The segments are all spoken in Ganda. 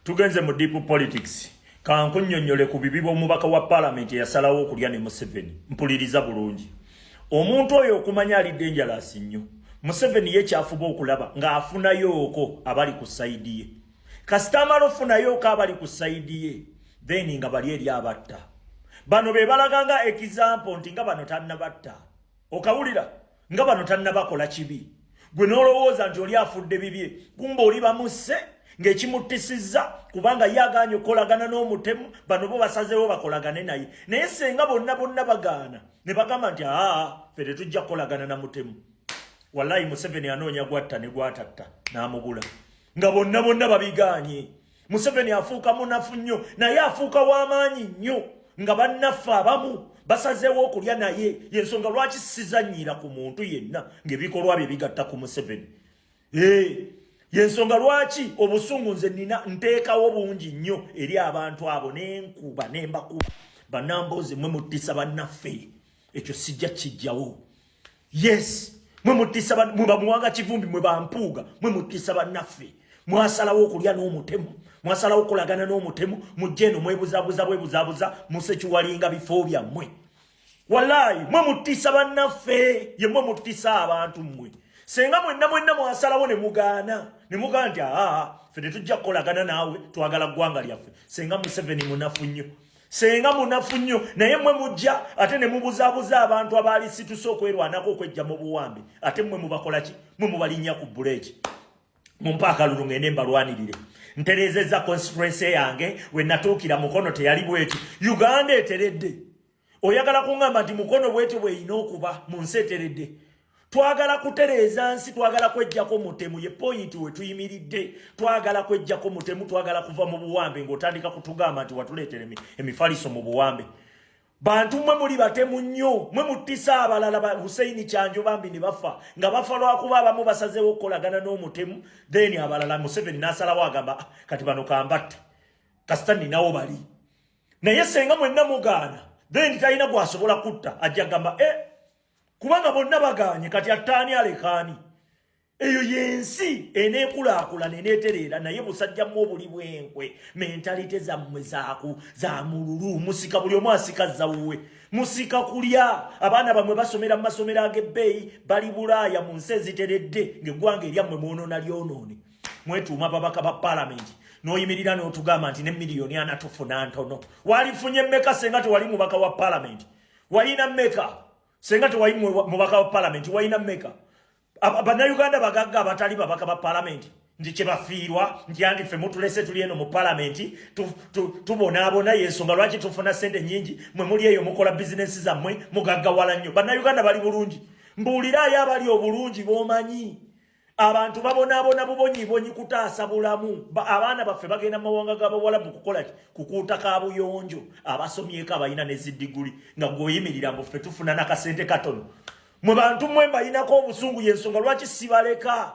Tugenze mu deep politics. Kankunnyonnyole ku bibi bw'omubaka wa paalamenti eyasalawo okulya ne Museveni. Mpuliriza bulungi. Omuntu oyo okumanya ali dangerous nnyo. Museveni ye kyafuba okulaba ng'afunayooko abali ku side ye. Kasita amala ofunayooko abali ku side ye, then nga bali eri abatta. Bano be balaga nga example nti nga bano tannabatta. Okawulira nga bano tannabakola kibi. Gwe n'olowooza nti oli afudde bibye, kumbe oli bamusse ng'ekimuttisizza kubanga ye agaanye okukolagana n'omutemu, bano bo basazeewo bakolagane naye. Naye senga bonna bonna bagaana ne bagamba nti aa ffe tetujja kukolagana na mutemu. Wallahi Museveni anoonya gwatta ne gwatatta n'amubula nga bonna bonna babigaanye. Museveni afuuka munafu nnyo naye afuuka w'amaanyi nnyo nga bannaffe abamu basazeewo okulya naye. Yensonga lwaki sizannyira ku muntu yenna ng'ebikolwa bye bigatta ku Museveni. Yensonga lwaki obusungu nze nina nteekawo bungi nnyo eri abantu abo n'enkuba n'embakuba. Bannamboozi mwe muttisa bannaffe, ekyo sijja kijjawo. Yes, mwe muttisa, mwe bamuwanga Kivumbi, mwe bampuuga, mwe muttisa bannaffe. Mwasalawo okulya n'omutemu, mwasalawo okukolagana n'omutemu, mujje eno mwebuzabuza bwebuzabuza musekiwalinga bifo byammwe. Wallahi mwe muttisa bannaffe, ye mwe muttisa abantu mmwe. Senga mwenna mwenna mwasalawo ne mugaana ne mugaa nti aa ffe tetujja kukolagana naawe, twagala ggwanga lyaffe. Senga Museveni munafu nnyo, senga munafu nnyo, naye mmwe mujja ate ne mubuzaabuza abantu abaali situse okwerwanako okwejja mu buwambe, ate mmwe mubakola ki? Mwe mubalinnya ku buleeki. Mumpa akalulu ngende mbalwanirire, ntereezezza constituency yange. We natuukira Mukono teyali bweti. Uganda eteredde. Oyagala kuŋŋamba nti Mukono bwetyo bweyina okuba mu nsi eteredde? Twagala kutereeza nsi, twagala kwejjako mutemu, ye point we tuyimiridde. Twagala kwejjako mutemu, twagala kuva mu buwambe. Ng'otandika kutugamba nti watuleetera emifaliso mu buwambe. Bantu mmwe muli batemu nnyo, mwe muttisa abalala. Ba Huseini Kyanjo bambi ne bafa nga bafa lwakuba abamu basazeewo okukolagana n'omutemu, then abalala Museveni n'asalawo agamba, "Ah, kati bano kambatte kasita ninawo bali." Naye senga mwenna mugaana, then talina gwasobola kutta, ajja gamba e kubanga bonna bagaanye, kati attaani alekaani? Eyo yensi eneekulaakulana eneetereera. Naye busajja mmwe obuli bwenkwe, mentality zammwe zaaku za mululu, musika buli omu asika zawuwe, musika kulya. Abaana bammwe basomera mu masomero ag'ebbeeyi, bali Bulaaya mu nsi eziteredde, ng'eggwanga eryammwe mwonoona lyonoone. Mwetuuma babaka ba paalamenti, n'oyimirira n'otugamba nti ne miliyoni 40 tufuna ntono. Walifunye mmeka senga tewali mubaka wa paalamenti? Walina mmeka senga tewali mubaka wa paalamenti? Walina mmeka? Bannayuganda bagagga abatali babaka ba paalamenti nti kyebafiirwa nti andi ffe mutulese tuli eno mu paalamenti tubonaabona, yensonga lwaki tufuna sente nyingi. Mwe muli eyo mukola bizinensi zammwe, mugaggawala nnyo. Bannayuganda bali bulungi? Mbuuliraayo abali obulungi b'omanyi. Abantu babonaabona bubonyibonyi kutaasa bulamu. Abaana baffe bagenda mu mawanga g'abawalabu kukola ki? Kukuuta kabuyonjo, abasomyeko, abalina ne zidiguli, nga gweoyimirira mbu ffe tufuna nakasente katono. Mwe bantu mmwe mbayinako obusungu, yensonga lwaki sibaleka.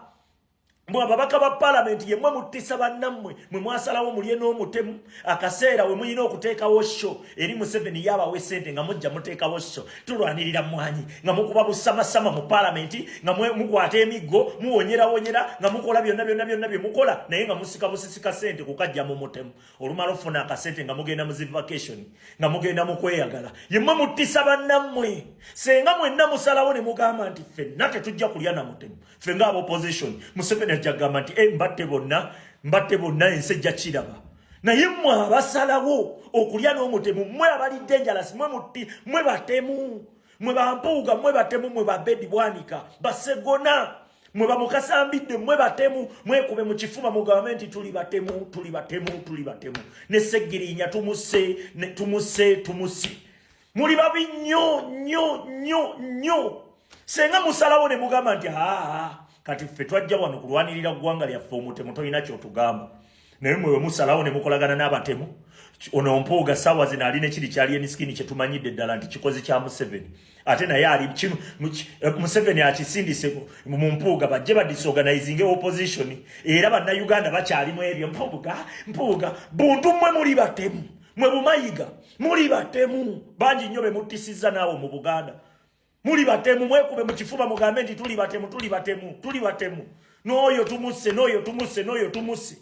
Mwe ababaka ba paalamenti, yemmwe muttisa bannammwe. Mwe mwasalawo mulye n'omutemu. Akaseera we mulina okuteekawo show eri Museveni yabawa essente, nga mujja muteekawo show, tulwanirira mwanyi, nga mukuba busamasama mu paalamenti, nga mukwata emiggo, muwonyerawonyera, nga mukola byonna byonna byonna bye mukola, naye nga musika busisika sente kukajja mu mutemu. Olumala ofuna akasente nga mugenda mu zivacation, nga mugenda mu kweyagala. Yemmwe muttisa bannammwe. Senga mwenna musalawo ne mugamba nti ffenna tetujja kulya na mutemu, ffe nga opposition, Museveni ajja kugamba nti e mbatte bonna, mbatte bonna, ensi ejja kiraba. Naye mmwe abasalawo okulya n'omutemu, mmwe abalidde enjalasi, mmwe mutti, mmwe batemu, mmwe bampuuga, mmwe batemu, mmwe babedi bwanika basegona, mwe bamukasambidde, mmwe batemu. Mwekube mu kifuba mugambe nti tuli batemu, tuli batemu, tuli batemu. Ne Segirinya tumusse, tumusse, tumusse. Muli babi nnyo nnyo nnyo nnyo. Senga musalawo ne mugamba nti aa kati ffe twajja wano kulwanirira ggwanga lyaffe, omutemu tolina kyotugamba. Naye mwe musalawo ne mukolagana n'abatemu. Ono Mpuuga saawa zino alina ekiri kyali enisikini kyetumanyidde ddala nti kikozi kya Museveni, ate naye ali Museveni akisindise mu Mpuuga bajje badisorganizinge opposition. Era bannayuganda bakyalimu ebyo Mpuuga, Mpuuga. Buntu mmwe muli batemu, mwe bumayiga muli batemu, bangi nnyo be muttisizza naawe mu Buganda. Muli batemu, mwekube mu kifuba mugambe nti tuli batemu, tuli batemu, tuli batemu. N'oyo tumusse, n'oyo tumusse, n'oyo tumusse.